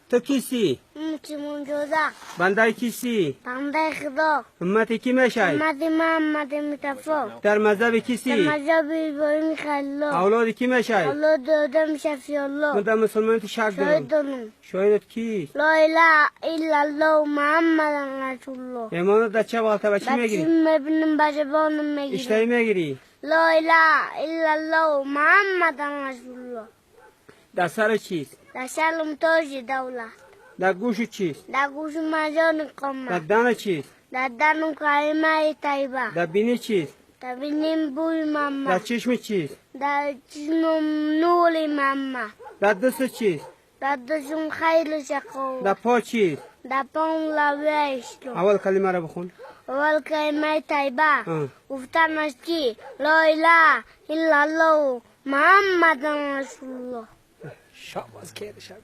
Ту кисти? Мусулмонзода. Бандаи кисти? Бандаи Худо. Уммати кӣ мешавӣ? Уммати Муҳаммад Мустафо. Дар мазҳаби кисти? Дар мазҳаби Иброҳим Халилуллоҳ. Авлоди кӣ мешавӣ? Авлоди Одам Шафиуллоҳ. Ман дар мусулмонӣ шак Шоҳид дорам. Дорам. Шоҳидат кист? Ло илаҳа иллаллоҳ Муҳаммадан расулуллоҳ. Имонат дар чӣ болта ба чӣ Ба мегирӣ? чӣ мебинам, ба забонам мегирам. Иштаҳӣ мегирӣ? Ло илаҳа иллаллоҳ Муҳаммадан расулуллоҳ. Дар сар чист? Дар сарам тоҷи давлат. Дар гӯшу чист? Дар гӯши мазони Дар қомат. дана чист? Дар данум калимаи тайба. Дар бинӣ чист? Дар биним бӯи Дар Муҳаммад. чишми чист? Дар чишмам нури Муҳаммад. Дар дасту чист? Дар дастум хайру саховат. Дар по чист? Дар пом лавҳаи ислом. Аввал калимаро бихон. Аввал калимаи тайба. Гуфтан аст, ки ло илаҳа иллаллоҳ Муҳаммадан расулуллоҳ. Шабоз, ки шаб.